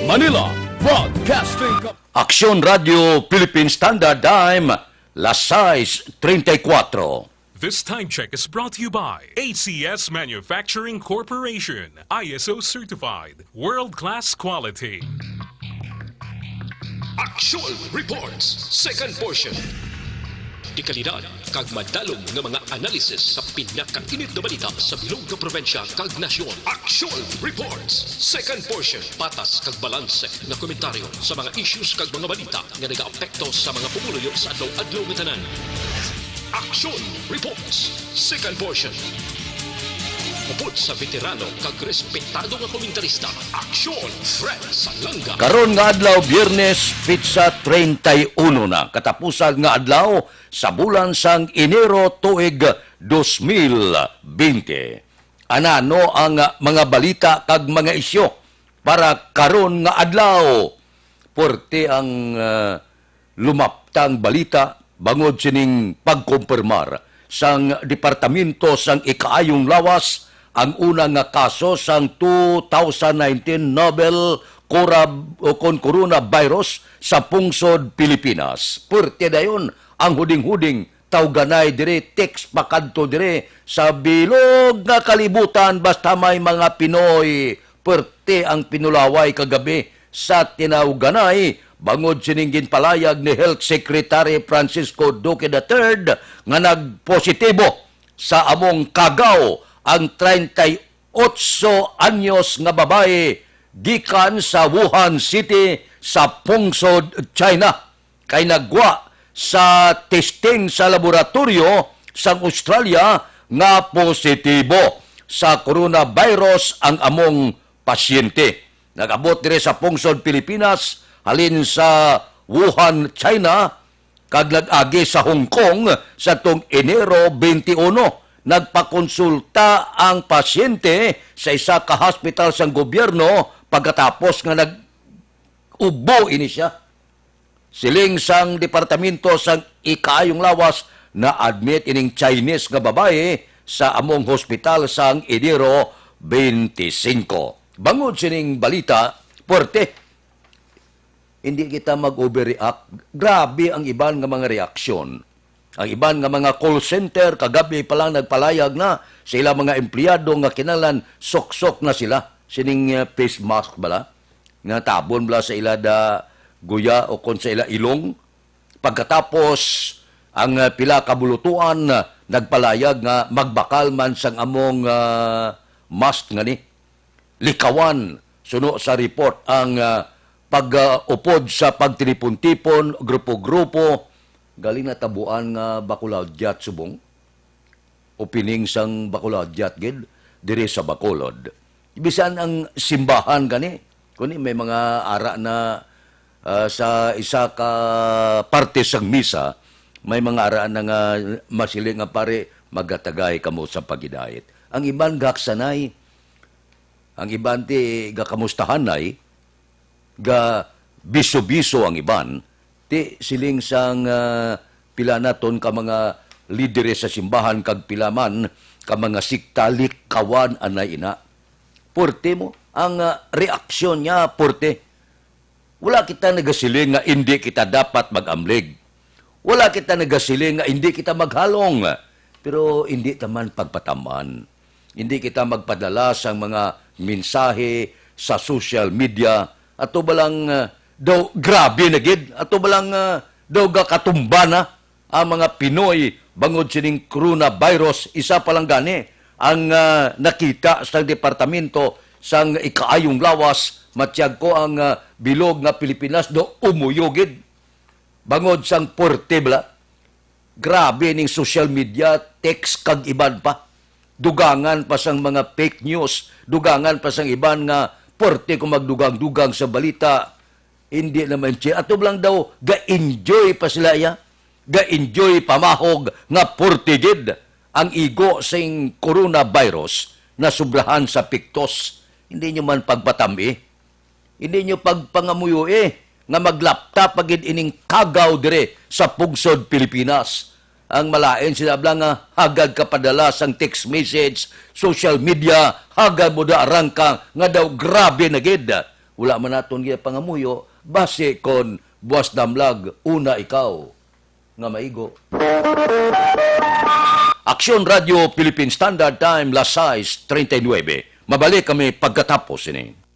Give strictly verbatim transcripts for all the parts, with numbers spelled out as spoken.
Manila Broadcasting Co- Aksyon Radio Philippine Standard Time, las sais treinta y cuatro. This time check is brought to you by A C S Manufacturing Corporation, I S O certified, world-class quality. Action Reports, second portion. Dekalidad kag madalom nga mga analisis sa pinakainit nga balita sa bilog nga probinsya kag nasyon. Action Reports, second portion. Patas kag balanse nga komentaryo sa mga issues kag mga balita nga nagaapekto sa mga pumuluyo sa adlaw-adlaw nga tanan. Action Reports, second portion. Upod sa veterano kag respetado nga komentarista, Aksyon Fred Salanga. Karon nga adlaw, Biyernes, petsa treinta y uno na, katapusan nga adlaw sa bulan sang Enero tuig dos mil bente. Anano ang, ah, mga balita kag mga isyu para karon nga adlaw? Puwerte ang, ah, lumaptang balita bangod sining pagkumpirmar sang Departamento sang Ikaayong Lawas ang una nga kaso sang two thousand nineteen novel cora-, o kon coronavirus sa pungsod Pilipinas. Puwerte dayon ang huding-huding tawganay diri, text pakadto diri sa bilog nga kalibutan, basta may mga Pinoy. Puwerte ang pinulaway kagabi sa tinawganay bangod sining ginpalayag ni Health Secretary Francisco Duque the third nga nagpositibo sa among kagaw ang treinta y ocho anyos nga babayi gikan sa Wuhan City sa pungsod China, kay nagwa sa testing sa laboratoryo sang Australia nga positibo sa coronavirus ang among pasyente. Nag-abot diri sa pungsod Pilipinas halin sa Wuhan, China, kag nag-agi sa Hong Kong sa tuong Enero twenty-one. Nagpakonsulta ang pasyente sa isa ka hospital sang gobyerno pagkatapos nga nag-ubo ini siya. Siling sang Departamento sang Ikaayong Lawas, na-admit ining Chinese nga babayi sa among hospital sang Enero twenty-five. Bangod sining balita, puwerte, hindi kita mag-overreact. Grabe ang iban nga mga reaksyon. Ang iban nga mga call center, kagabi pa lang nagpalayag na sa ilang mga empleyado nga kinahanglan suksok na sila sining, uh, face mask bala, nga tabon bala sa ila da guya o kon sa ila ilong. Pagkatapos, ang, uh, pila ka bulutuan, uh, nagpalayag nga magbakal man sang among, uh, mask nga ni likawan. Suno sa report, ang, ah, pag-, ah, upod sa pagtilipon-tipon, grupo-grupo, galing natabuan nga Bacolodiat subong. Opening sang Bacolodiat gid diri sa Bacolod. Bisan ang simbahan gani, kuni may mga ara na, ah, sa isa ka parte sang misa, may mga ara na nga masiling nga, "Pare, magatagay kamo sa paghidait." Ang iban gaksanay, ang iban ti gakamustahanay, ga biso-biso ang iban, ti siling sang, ah, pila naton ka mga lideres sa simbahan kag pila man ka mga sikta, likawan anay ina. Puwerte mo ang, ah, reaksyon niya, puwerte. Wala kita nagasiling nga indi kita dapat mag-amlig. Wala kita nagasiling nga indi kita maghalong. Pero indi ta man pagpataman. Indi kita magpadala sang mga mensahe sa social media. Ato ba lang, ah, daw grabe na gid? Ato ba lang, ah, daw gakatumba na ang mga Pinoy bangod sining coronavirus? Isa pa lang gani ang, ah, nakita sa departamento sang ikaayong lawas, matiyag ko ang, ah, bilog nga Pilipinas do umuyo gid bangod sang puwerte bala. Grabe ning social media, text kag iban pa. Dugangan pa sang mga fake news, dugangan pa sang iban nga puwerte ko magdugang-dugang sa balita. Hindi naman siya. Ato lang daw, ga-enjoy pa sila, ya. Ga-enjoy pamahog nga puwerte gid ang igo sing coronavirus na sobrahan sa piktos. Hindi nyo man pagpatami. Hindi nyo pagpangamuyo, eh, nga maglapta pa gid ining kagaw dire sa pungsod Pilipinas. Ang malain sila bala nga hagad ka padala sang text message, social media, hagad mo da arangka nga daw grabe na gid. Wala man naton ginapangamuyo, basi kon buas damlag, una ikaw nga maigo. Aksyon Radio Philippine Standard Time, las sais treinta y nueve. Mabalik kami pagkatapos ini.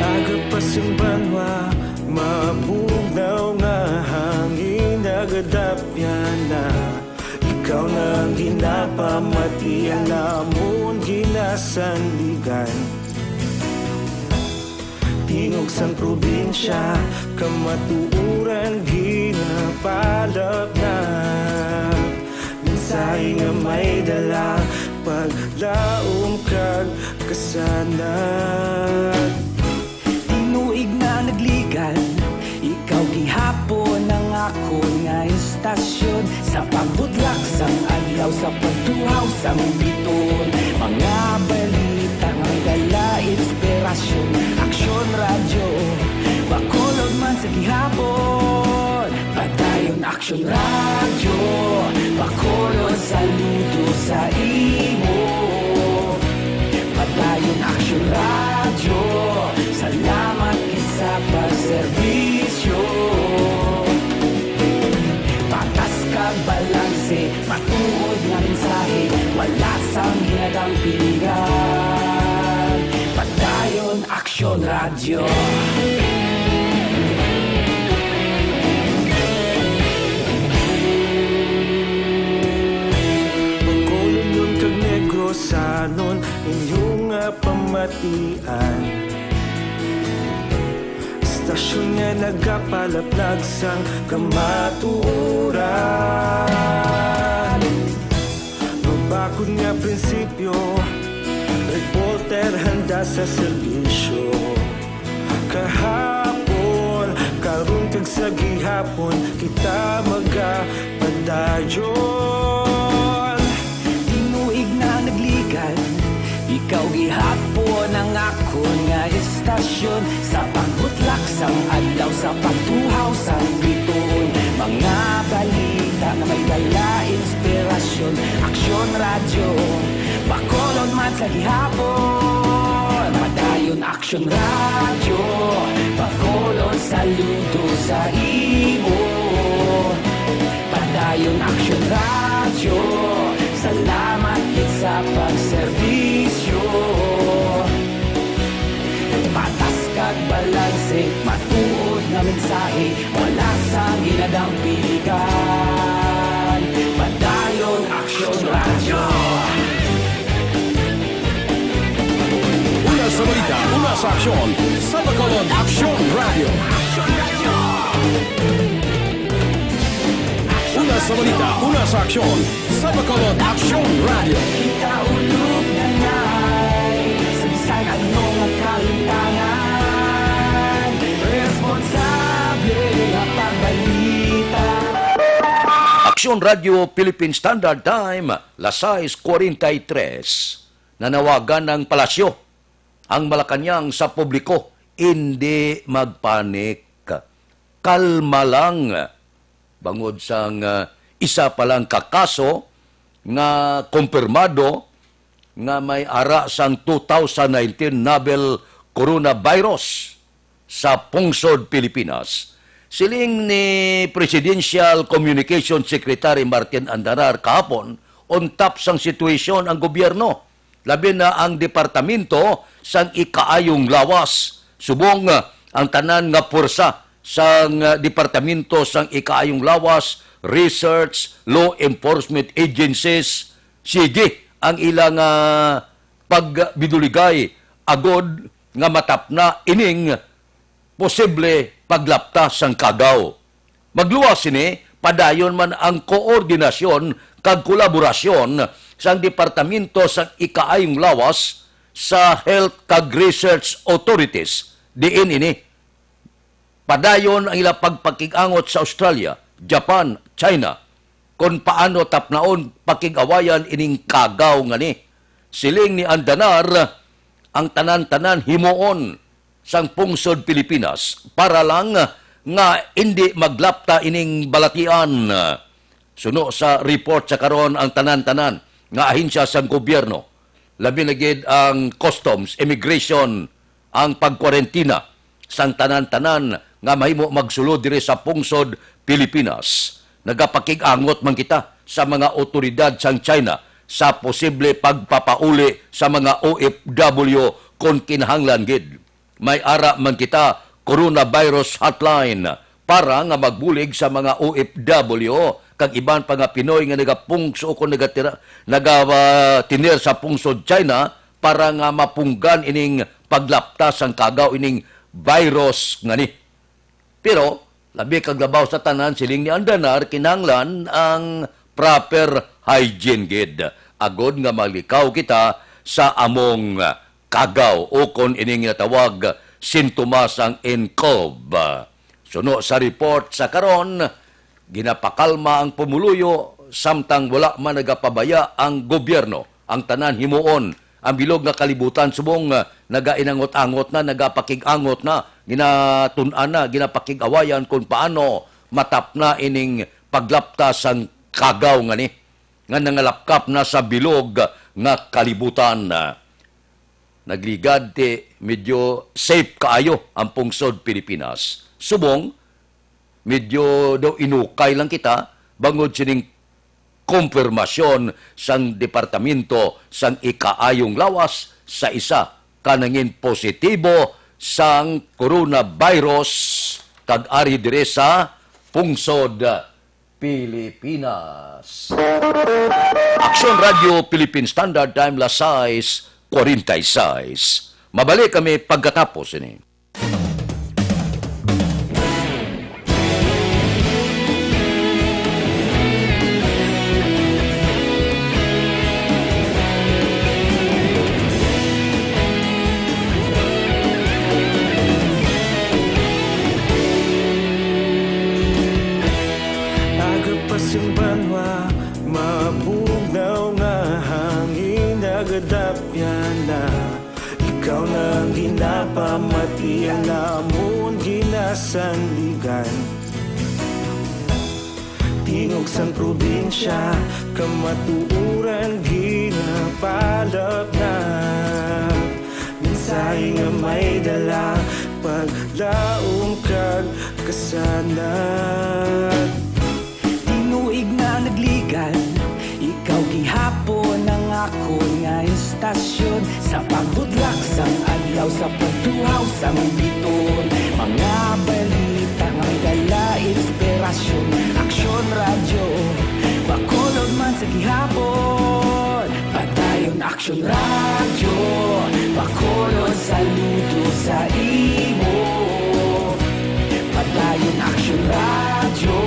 Aga pa sing banwa, mabugnaw nga hangin nagadapyan na. Ikaw na ang ginapamati, ang amon ginasandigan. Tingog sang probinsya, kamatuoran ginapalapnap. Mensahe nga may dala, paglaom kag kasanag. Tinuig na nagligan, ikaw gihapon ang akon nga istasyon. Sa pagbutlak sang adlaw, sa pagtuhaw sang biton, mga balita nga may dala inspirasyon. Aksyon Radyo, Bacolod man sa gihapon. Padayon Aksyon Radyo, Bacolod, saludo sa imo. Padayon Aksyon Radyo, salamat gid sa pagserbisyo. Patas kag balanse, matuod nga mensahe, wala sang ginadampingan. Padayon Aksyon Radyo. Bacolod kag Negrosanon, inyo nga pamatian. Istasyon nga nagapalaplag sang kamatuoran. Mabakod nga prinsipyo, reporter handa sa serbisyo. Kahapon, karon kag sa gihapon, kita magapadayon. Tinuig na nagligan, ikaw gihapon ang akon nga istasyon. Sa pagbutlak sang adlaw, sa pagtuhaw sang bituon, mga balita nga may dala inspirasyon. Aksyon Radyo, Bacolod man sa gihapon. Padayon Aksyon Radyo, Bacolod, saludo sa imo. Padayon Aksyon Radyo, salamat gid sa pagserbisyo. Patas kag balanse, matuod nga mensahe, wala sang ginadampingan. Padayon Aksyon Radyo. Una sa balita, una sa aksyon, sa Bacolod Aksyon Radyo. Una sa balita, una sa aksyon, sa Bacolod Aksyon Radyo. Kita ulog na ngay, sa bisan ano nga kalimtangan, responsable nga pagbalita. Aksyon Radyo Philippine Standard Time, las sais cuarenta y tres. Nanawagan ang palasyo ang Malacañang sa publiko, indi magpanik. Kalma lang. Bangod sang, ah, isa pa lang ka kaso nga kumpirmado nga may ara sang two thousand nineteen novel coronavirus sa pungsod Pilipinas, siling ni Presidential Communication Secretary Martin Andanar kahapon, on top sang sitwasyon ang gobyerno. labi na ang Departamento sang Ikaayong Lawas, subong, ah, ang tanan nga puwersa sang, ah, Departamento sang Ikaayong Lawas, research, law enforcement agencies, sige ang ilang, ah, pagbiduligay agod nga matapna ining posible paglapta sang kagaw. Magluwas sini, padayon man ang koordinasyon kag kolaborasyon sang Departamento sang Ikaayong Lawas sa health kag research authorities diin ini. Padayon ang ila pagpakig-angot sa Australia, Japan, China, kon paano tapnaon pakig-awayan ining kagaw nga ni. Siling ni Andanar, ang tanan-tanan himuon sang pungsod Pilipinas para lang nga indi maglapta ining balatian. Suno sa report sa karon, ang tanan-tanan nga ahensya sang gobyerno, labi na gid ang customs, immigration, ang pagkwarentina sang tanan-tanan nga mahimo magsulod diri sa pungsod Pilipinas. Nagapakig-angot man kita sa mga awtoridad sang China sa posible pagpapauli sa mga O F W kon kinahanglan gid. May ara man kita coronavirus hotline para nga magbulig sa mga O F W kag iban pa nga Pinoy nga nagapungso o kon nagatira, naga, ah, tener sa pungsod China para nga mapunggan ining paglapta sang kagaw ining virus nga ni. Pero labi kag labaw sa tanan, siling ni Andanar, kinahanglan ang proper hygiene gid agod nga malikaw kita sa among kagaw, o kon ining natawag sintomas sang N C O V. Suno sa report sa karon, ginapakalma ang pumuluyo samtang wala man nagapabaya ang gobyerno. Ang tanan himuon, ang bilog nga kalibutan subong, ah, nagainangot-angot na, nagapakig-angot na, ginatun-an na, ginapakig-awayan kung paano matapna ining paglapta sang kagaw nga ni, nga nangalapkap na sa bilog nga kalibutan. Nagligad ti medyo safe kaayo ang pungsod Pilipinas. Subong, medyo daw inukay lang kita bangod sining kumpirmasyon sang Departamento sang Ikaayong Lawas sa isa ka nangin positibo sang coronavirus kag ari diri sa pungsod Pilipinas. Aksyon Radio Philippine Standard Time, las sais cuarenta y seis. Mabalik kami pagkatapos ini. Aga pa sing banwa, mabugnaw nga hangin, nagadapyan na. Ikaw na ang ginapamati, ang amon ginasandigan. Tingog sang probinsya, kamatuoran ginapalapnap. Mensahe nga may dala, paglaom kag kasanag. Tinuig na nagligad, ikaw gihapon ang akon nga istasyon. Sa pagbudlak sang adlaw, sa pagtuhaw sang biton, mga balita nga may dala inspirasyon. Aksyon Radyo, Bacolod man sa gihapon. Padayon Aksyon Radyo, Bacolod, saludo sa imo. Padayon Aksyon Radyo,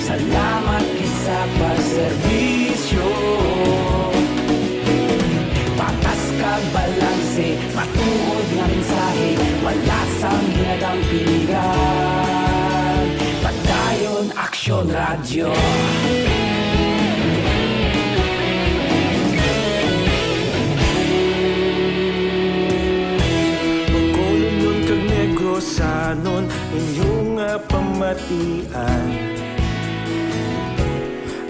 salamat gid sa pagserbisyo. Patas kag balanse, matuod nga mensahe, wala sang ginadampingan. Padayon Aksyon Radyo. Bacolodnon kag Negrosanon, inyo nga pamatian.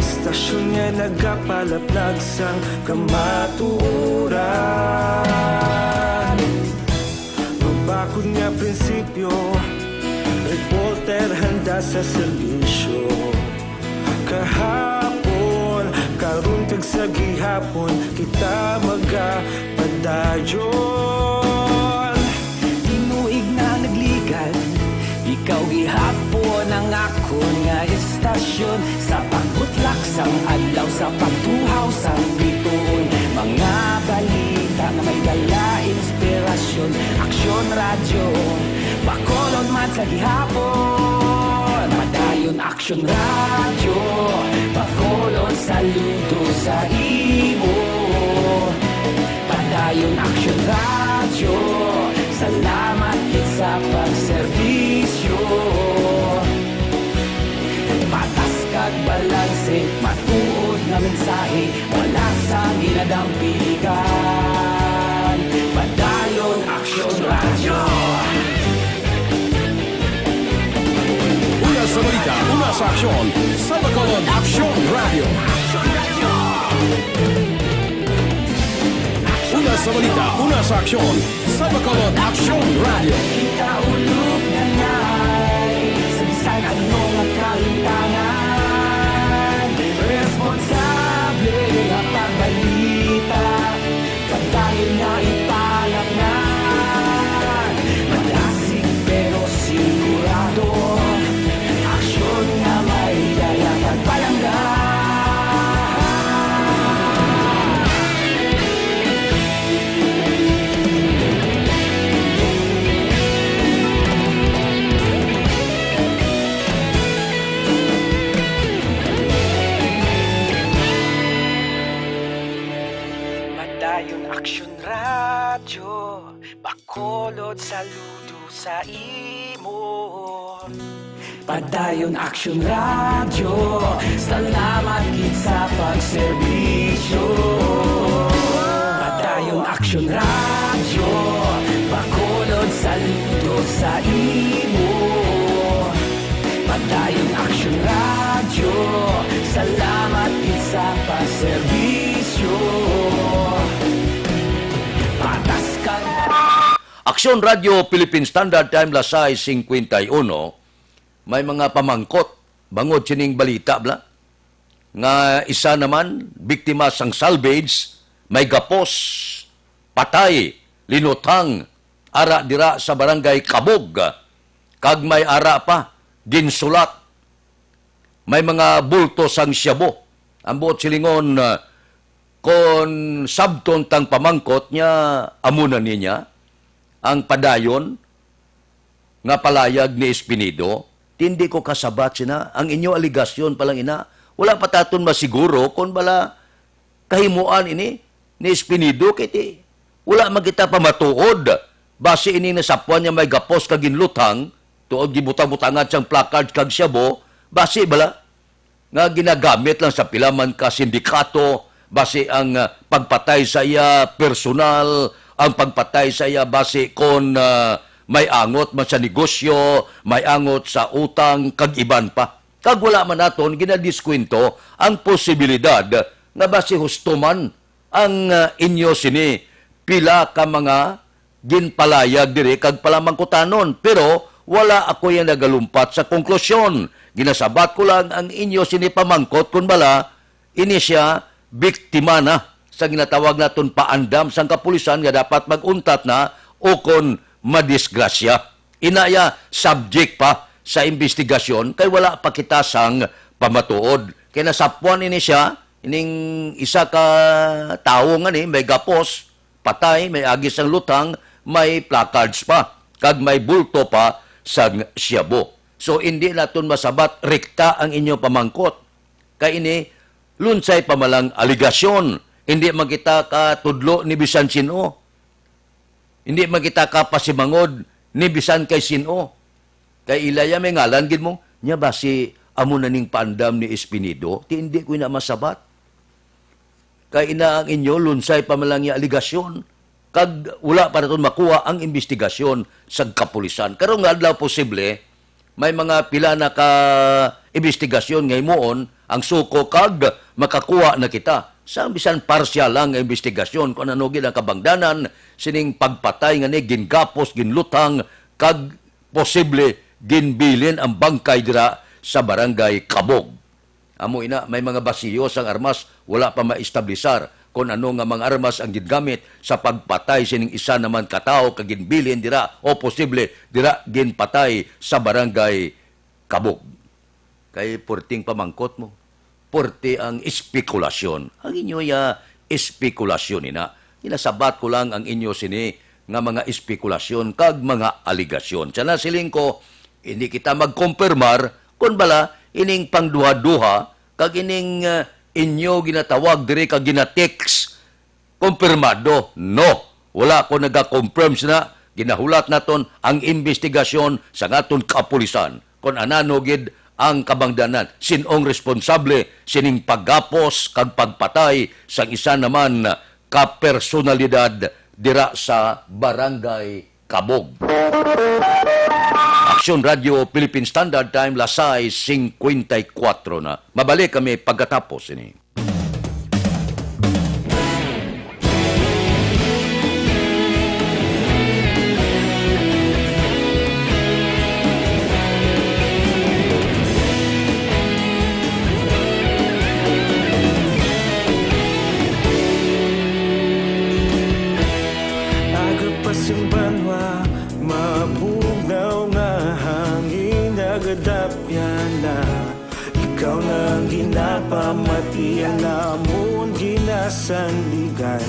Istasyon nga nagapalaplag sang kamatuoran. Mabakod nga prinsipyo, reporter handa sa serbisyo. Kahapon, karon, kag sa gihapon, kita Ta magapadayon. Tinuig na nagligad, ikaw gihapon ang akon nga estasyon. Sa pagbutlak sang adlaw, sa pagtuhaw sang bituon, mga balita nga may dala inspirasyon. Aksyon Radyo, Bacolod man sa gihapon. Padayon Aksyon Radyo, Bacolod, saludo sa imo. Padayon Aksyon Radyo, salamat gid sa pagserbisyo. Patas kag balanse, matuod nga mensahe, wala sa ginadampigan. Padayon Aksyon Radyo. Una sa balita, una sa aksyon, sa Bacolod Aksyon Radyo. Una sa balita, una sa aksyon, sa Bacolod Aksyon Radyo. Kita ulog na ngay sa bisan ano nga kalimtangan. Responsable nga pagbalita, pagdayon nga ipalaknan. Madasig pero sigurado, aksyon nga may dala pagpalangga. Padayon Aksyon Radyo, Bacolod, saludo sa imo. Padayon Aksyon Radyo, salamat gid sa pagserbisyo. Padayon Aksyon Radyo, Bacolod, saludo sa imo. Padayon Aksyon Radyo, salamat gid sa pagserbisyo. Patas kag Aksyon Radyo Philippine Standard Time, las sais cincuenta y uno, may mga pamangkot bangod sining balita, bala, nga isa naman biktima sang salvage, may gapos, patay, linuthang, ara dira sa barangay Kabog, kag may ara pa, ginsulat. May mga bulto sang shabu. Ang buot silingon, ah, kon sabton tang pamangkot niya, amo na niya ang padayon nga palayag ni Espinido. Ti hindi ko kasabat sina. Ang inyo aligasyon pa lang ina, wala pa taton masiguro kon bala kahimuan ini ni Espinido, kay ti wala man kita pamatuod. Basi ini nasapwan niya may gapos kag ginluthang, tuod gibutang-butangan sang placard kag shabu, basi bala nga ginagamit lang sa pila man ka sindikato, basi ang, ah, pagpatay sa iya personal, ang pagpatay sa iya basi kon, ah, may angot man sa negosyo, may angot sa utang, kag iban pa. Kag wala man naton ginadiskwento ang posibilidad nga basi husto man ang, ah, inyo sini pila ka mga ginpalayag diri kag palamangkutanon, pero wala ako iya nagalumpat sa konklusyon. Ginasabat ko lang ang inyo sini pamangkot kon bala ini sia biktima na sa ginatawag naton paandam sang kapulisan nga dapat mag-untat na o kon madisgrasya. Ina iya subject pa sa imbestigasyon kay wala pa kita sang pamatuod. Kay nasapwan ini sia, ining isa ka tawo nga ni may gapos, patay, may agi sang luthang, may placards pa, kag may bulto pa sang shabu. So, indi naton masabat rekta ang inyo pamangkot. Kay ini, lunsay pa man lang aligasyon. Indi man kita katudlo ni bisan sin-o. Indi man kita kapasimangod ni bisan kay sin-o. Kay ila ya may ngalan gid mo. Nya basi amo na ning paandam ni Espinido, ti indi ko ina masabat. Kay ina ang inyo lunsay pa man lang nga aligasyon, kag wala pa naton makuha ang imbestigasyon sa kapulisan. Karong nga adlaw, posible, may mga pila na ka imbestigasyon nga himuon ang suko kag makakuha na kita sa bisan parsyal lang nga imbestigasyon kung ano gid ang kabangdanan sining pagpatay nga ni gingapos, ginluthang, kag posible ginbilin ang bangkay dira sa Barangay Kabog. Amo ina, may mga basiyo sang armas wala pa maestablisar. kon ano nga mga armas ang gingamit sa pagpatay sining isa naman ka tawo kag ginbilin dira o posible dira ginpatay sa Barangay Kabog. Kay puwerteng pamangkot mo. Puwerte ang espekulasyon. Ang inyo ya espekulasyon ina. Ginasabat ko lang ang inyo sini nga mga espekulasyon kag mga alegasyon. Sa nasiling ko, hindi kita magkumpirmar kun bala ining pangduha-duha kag ining, ah, inyo ginatawag diri kag ginatext kumpirmado. No, wala ko nagakonfirm sina. Ginahulat naton ang imbestigasyon sa aton kapulisan kon anano gid ang kabangdanan, sin-ong responsable sining paggapos kag pagpatay sang isa naman ka personalidad dira sa Barangay Kabog. Aksyon Radio Philippine Standard Time, las sais singkwenta y kuwatro na. Mabalik kami pagkatapos ini. Aga pa sing banwa, mabugnaw nga hangin nagadapyan na. Ikaw na ang ginapamati, ang amon ginasandigan.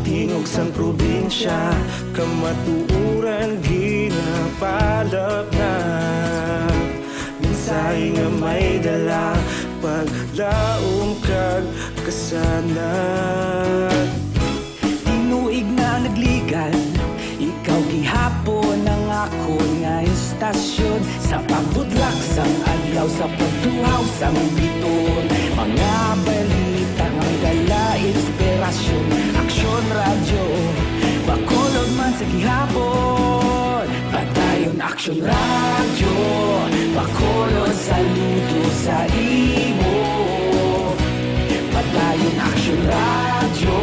Tingog sang probinsya, kamatuoran ginapalapnap. Mensahe nga may dala, paglaom kag kasanag. Tinuig na nagligan, ikaw gihapon ang akon nga estasyon. Sa pagbutlak sang adlaw, sa pagtuhaw sang bituon, mga balita nga may dala inspirasyon. Aksyon Radyo, Bacolod man sa gihapon. Padayon Aksyon Radyo, Bacolod, saludo sa imo. Padayon Aksyon Radyo,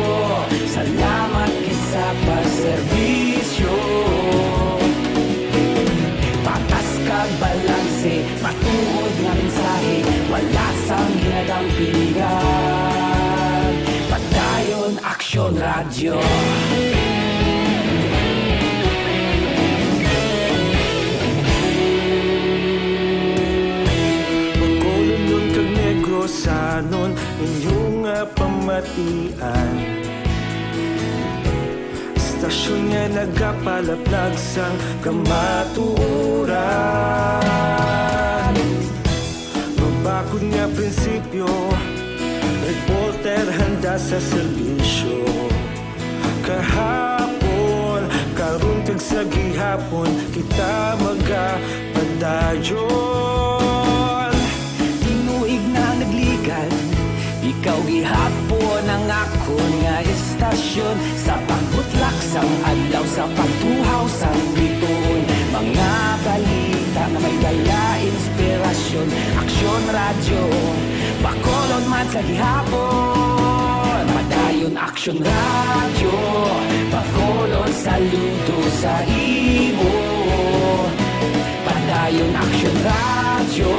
salamat gid sa pagserbisyo. Patas kag balanse, matuod nga mensahe, wala sang ginadampingan. Padayon Aksyon Radyo. Bacolodnon kag Negrosanon, inyo nga pamatian. Estasyon nga nagapalaplag sang kamatuoran. Mabakod nga prinsipyo, reporter handa sa serbisyo. Kahapon, karon kag sa gihapon, kita magapadayon. Tinuig na nagligan, ikaw gihapon ang akon nga estasyon. Sa pagbutlak sang adlaw, sa pagtuhaw sang bituon, mga balita nga may dala inspirasyon. Aksyon Radyo, Bacolod man sa gihapon. Padayon Aksyon Radyo, Bacolod, saludo sa imo. Padayon Aksyon Radyo,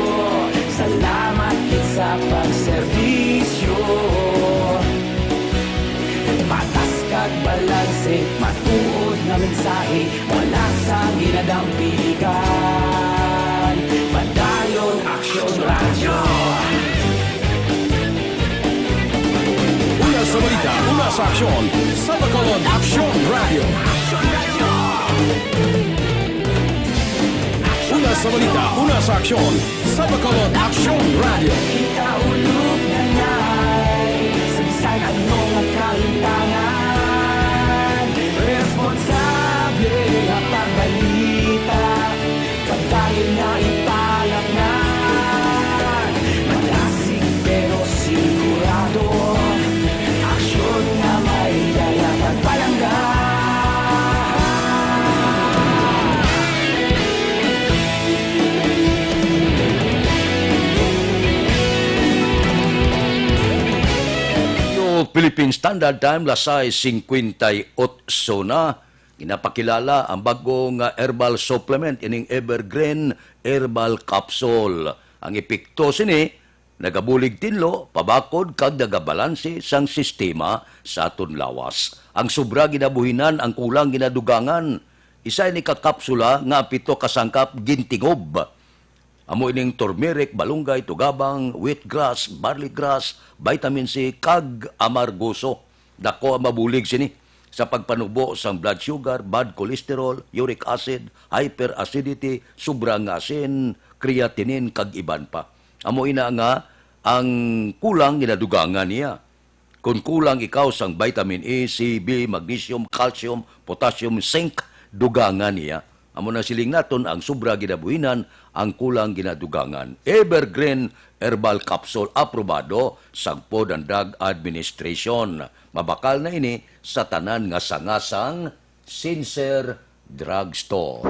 salamat gid sa pagserbisyo. Patas kag balanse, matuod nga mensahe, wala sang ginadampingan. Padayon Aksyon Radyo. Una sa balita, una sa aksyon, sa Bacolod Aksyon Radyo. Una sa balita, una sa aksyon, sa Bacolod Aksyon Radyo. Kita ulog na ngay, sa bisan ano nga kalintangan, responsable nga pagbalita, padayon nga ipalapngan. Malasig pero sigurado, aksyon nga may dala pagpalangga. Philippine Standard Time, las sais singkwenta y otso na. Ginapakilala ang bag-o nga herbal supplement, ining Evergreen Herbal Capsule. Ang epekto sini, Nagabulig tinlo, pabakod kag nagabalanse sang sistema sa aton lawas. Ang sobra ginabuhinan, ang kulang ginadugangan. Isa ini ka kapsula nga ang pito ka sangkap gintingob. Amo ining turmeric, balunggay, tugabang, wheatgrass, barley grass, vitamin C, kag amargoso. Dako ang mabulig sini sa pagpanubo sang blood sugar, bad cholesterol, uric acid, hyperacidity, sobra nga asin, creatinine, kag iban pa. Amo ina nga ang kulang ginadugangan niya. Kung kulang ikaw sang vitamin A, C, B, magnesium, calcium, potassium, zinc, dugangan niya. Amo na siling naton ang sobra ginabuhinan, ang kulang ginadugangan. Evergreen Herbal Capsule, aprobado sang Food and Drug Administration. Mabakal na ini sa tanan nga sanga sang Sincere Drugstore.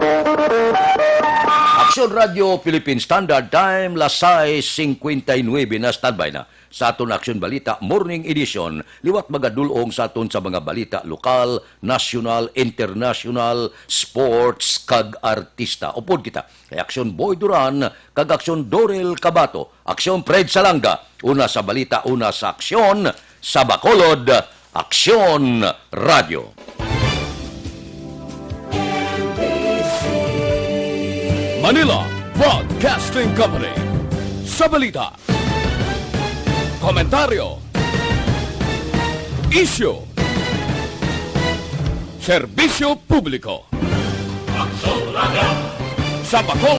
Aksyon Radio Philippine Standard Time, las sais singkwenta y nuebe na, standby na sa aton Aksyon Balita Morning Edition. Liwat magadul-ong sa aton sa mga balita lokal, nasyonal, internasyonal, sports, kag artista. Upod kita kay Aksyon Boy Duran kag Aksyon Dorel Cabato, Aksyon Fred Salanga, una sa balita, una sa aksyon, sa Bacolod, Aksyon Radio. Manila Broadcasting Company. Sa balita, komentaryo, isyu, serbisyo publiko. Sa Bacolod,